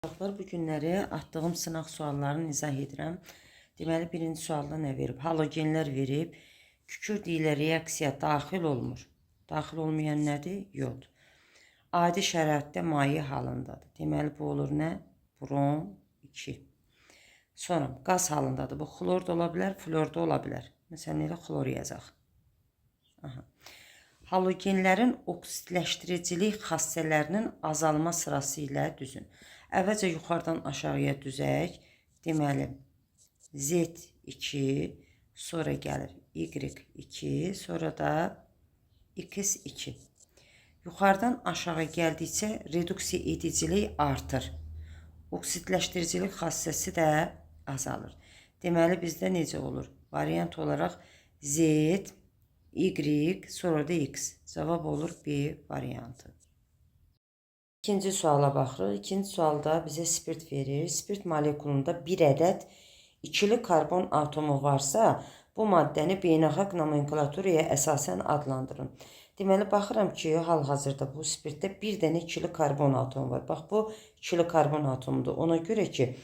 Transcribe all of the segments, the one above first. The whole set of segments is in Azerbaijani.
Uşaqlar, bu günləri atdığım sınaq suallarını izah edirəm. Deməli, birinci sualda nə verib? Halogenlər verib. Kükürd ilə reaksiya daxil olmur. Daxil olmayan nədir? Yod. Adi şəraitdə maye halındadır. Deməli, bu olur nə? Brom 2. Sonra qaz halındadır. Bu xlor da ola bilər, flor da ola bilər. Məsələn, elə xlor yazaq. Aha. Halogenlərin oksidləşdiricilik xassələrinin azalma sırası ilə düzün. Əvvəlcə yuxarıdan aşağıya düzək. Deməli, Z2, sonra gəlir Y2, sonra da X2. Yuxarıdan aşağı gəldikcə reduksiya edicilik artır. Oksidləşdiricilik xassəsi də azalır. Deməli, bizdə necə olur? Variant olaraq Z, Y, sonra da X. Cavab olur B variantı. İkinci suala baxırıq. İkinci sualda bizə spirt verir. Spirt molekulunda bir ədəd ikili karbon atomu varsa, bu maddəni beynəlxalq nomenklaturaya əsasən adlandırın. Deməli, baxıram ki, hal-hazırda bu spirtdə bir dənə ikili karbon atomu var. Bax, bu ikili karbon atomudur. Ona görə ki,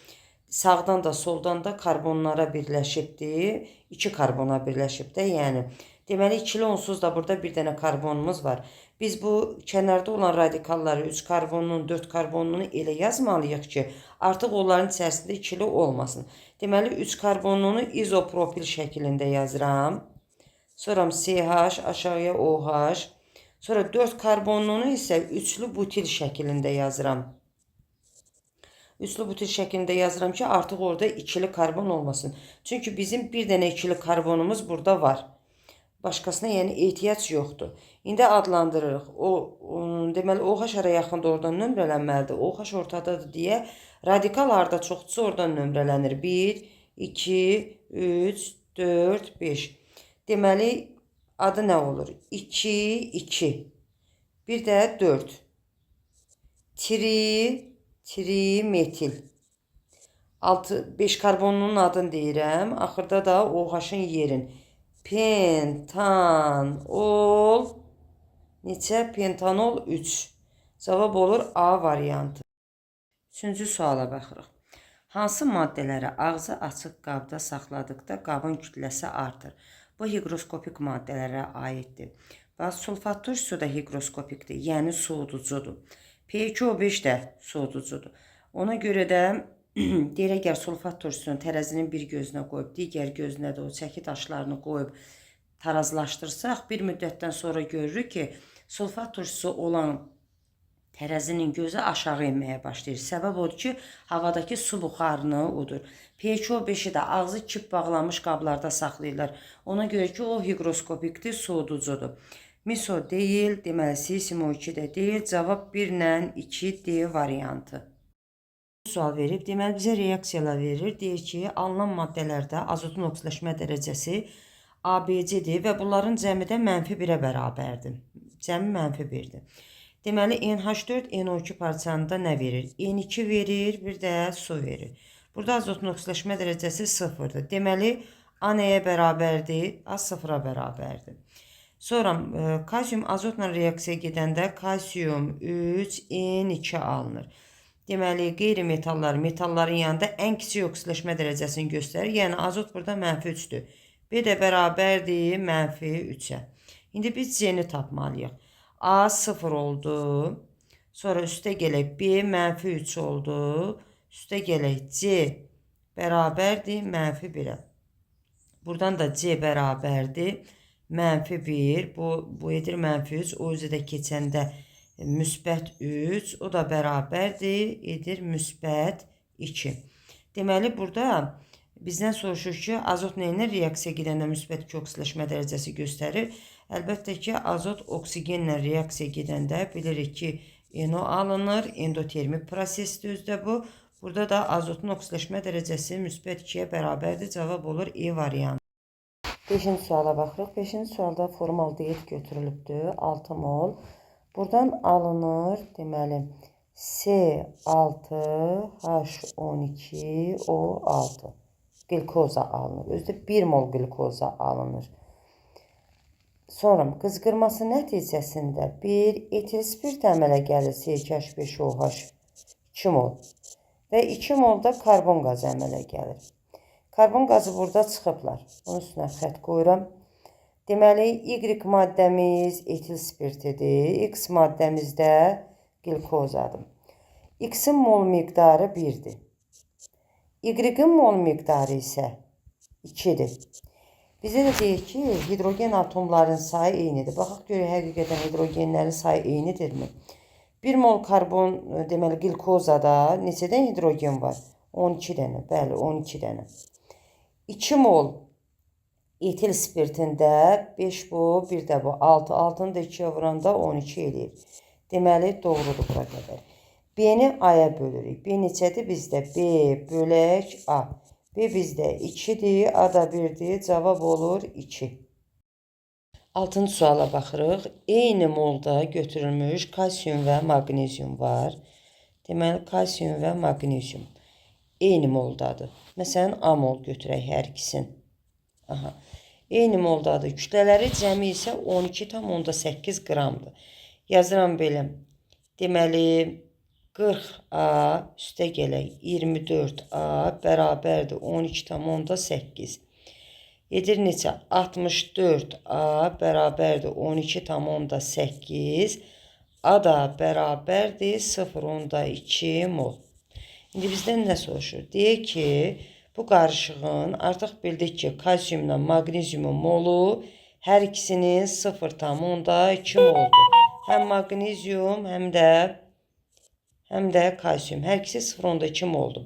sağdan da soldan da karbonlara birləşibdir. İki karbona birləşib də, yəni. Deməli, ikili onsuz da burada bir dənə karbonumuz var. Biz bu kənarda olan radikalları 3 karbonun, 4 karbonunu elə yazmalıyıq ki, artıq onların içərisində ikili olmasın. Deməli, 3 karbonunu izopropil şəklində yazıram. Sonra CH, aşağıya OH. Sonra 4 karbonunu isə üçlü butil şəklində yazıram. Üçlü butil şəklində yazıram ki, artıq orada ikili karbon olmasın. Çünki bizim bir dənə ikili karbonumuz burada var. Başqasına yəni ehtiyac yoxdur. İndi adlandırırıq. O, deməli OH hara yaxındır, oradan nömrələnməlidir. OH ortadadır deyə radikal harda çoxdursa oradan nömrələnir. 1, 2, 3, 4, 5. Deməli adı nə olur? 2, 2. Bir də 4. Tri, trimetil. 6, 5 karbonunun adını deyirəm. Axırda da OH-ın yerin. Pentanol neçə? Pentanol 3. Cavab olur A variantı. Üçüncü suala baxırıq. Hansı maddələri ağzı açıq qabda saxladıqda qabın kütləsi artır? Bu hiqroskopik maddələrə aiddir. Bax, sulfat turşusu da hiqroskopikdir, yəni soğuducudur. P2O5 də soğuducudur. Ona görə də deyir, əgər sulfat turşusunu tərəzinin bir gözünə qoyub, digər gözünə də o çəki daşlarını qoyub tarazlaşdırsaq, bir müddətdən sonra görürük ki, sulfat turşusu olan tərəzinin gözü aşağı enməyə başlayır. Səbəb odur ki, havadakı su buxarını udur. P2O5-i də ağzı kip bağlanmış qablarda saxlayırlar. Ona görə ki, o hiqroskopikdir, soğuducudur. Miso deyil, deməli SiO2 də deyil. Cavab 1 ilə 2 D variantı. Sual verib. Deməli, bizə reaksiyalar verir. Deyir ki, alınan maddələrdə azotun oksidləşmə dərəcəsi ABC-dir və bunların cəmi də mənfi 1-ə bərabərdir. Cəmi mənfi 1-dir. Deməli, NH4 NO2 parçanında nə verir? N2 verir, bir də su verir. Burada azotun oksidləşmə dərəcəsi 0-dır. Deməli, A nəyə bərabərdir? A 0-a bərabərdir. Sonra kalsium azotla reaksiya gedəndə kalsium 3 N2 alınır. Deməli, qeyri-metallar metalların yanında ən kiçik oksidləşmə dərəcəsini göstərir. Yəni, azot burada mənfi 3-dür. B də bərabərdir mənfi 3-ə. İndi biz C-ni tapmalıyıq. A 0 oldu. Sonra üstə gələk B mənfi 3 oldu. Üstə gələk C bərabərdir mənfi 1-ə. Buradan da C bərabərdir mənfi 1. Bu edir mənfi 3. O üzə də keçəndə müsbət 3. O da bərabərdir, edir müsbət 2. Deməli, burada bizdən soruşur ki, azot nə ilə reaksiya gedəndə müsbət 2 oksidləşmə dərəcəsi göstərir? Əlbəttə ki, azot oksigenlə reaksiya gedəndə bilirik ki, NO alınır. Endotermik prosesdir özdə bu. Burada da azotun oksidləşmə dərəcəsi müsbət 2-yə bərabərdir. Cavab olur E variantı. Beşinci suala baxırıq. Beşinci sualda formaldehid götürülübdür. 6 mol. Buradan alınır, deməli, C6H12O6 qlikoza alınır. Özü də 1 mol qlikoza alınır. Sonra qızqırması nəticəsində bir etil spirt əmələ gəlir. C2H5OH 2 mol. Və 2 mol da karbon qazı əmələ gəlir. Karbon qazı burada çıxıblar. Bunun üstünə xətt qoyuram. Deməli, Y maddəmiz etil spirtidir. X maddəmiz də qlikozadır. X-in mol miqdarı 1-dir. Y-in mol miqdarı isə 2-dir. Bizə də deyir ki, hidrogen atomlarının sayı eynidir. Baxaq görək, həqiqətən hidrogenlərin sayı eynidirmi? 1 mol karbon, deməli, qlkozada neçədən hidrogen var? 12 dənə. Bəli, 12 dənə. 2 mol etil spirtində 5 bu, bir də bu 6. 6-nı da 2-yə vuranda 12 eləyir. Deməli, doğrudur bura qədər. B-ni A-ya bölürük. B neçədir bizdə? B bölək A. B bizdə 2-dir, A da 1-dir. Cavab olur 2. Altıncı suala baxırıq. Eyni molda götürülmüş kalsium və maqnezium var. Deməli, kalsium və maqnezium eyni moldadır. Məsələn, A mol götürək hər ikisin. Aha. Eyni moldadır. Kütlələri cəmi isə 12,8 qramdır. Yazıram belə. Deməli, 40A üstə gələk 24A bərabərdir 12,8. Edir neçə? 64A bərabərdir 12,8. A da bərabərdir 0,2 mol. İndi bizdən nə soruşur? Deyir ki, bu qarışığın artıq bildik ki, kalsiumla maqneziumun molu hər ikisinin 0,2 moldur. Həm maqnezium, həm də kalsium. Hər ikisi 0,2 moldur.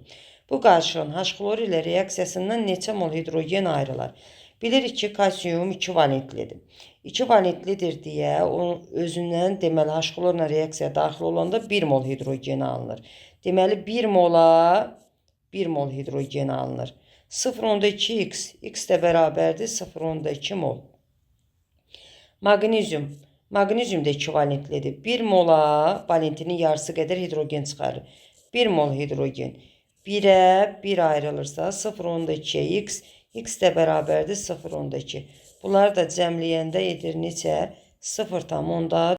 Bu qarışığın H-xlor ilə reaksiyasından neçə mol hidrogen ayrılar? Bilirik ki, kalsium 2 valentlidir. 2 valentlidir deyə onun özündən deməli H-xlorla reaksiyaya daxil olanda 1 mol hidrogen alınır. Deməli 1 mola 1 mol hidrogen alınır. 0,2x, x də bərabərdir 0,2 mol. Maqnezium. Maqnezium da 2 valentlidir. 1 mola valentinin yarısı qədər hidrogen çıxarır. 1 mol hidrogen. 1-ə 1 ayrılırsa 0,2-yə x, x də bərabərdir 0,2. Bunları da cəmləyəndə edir neçə? 0,4.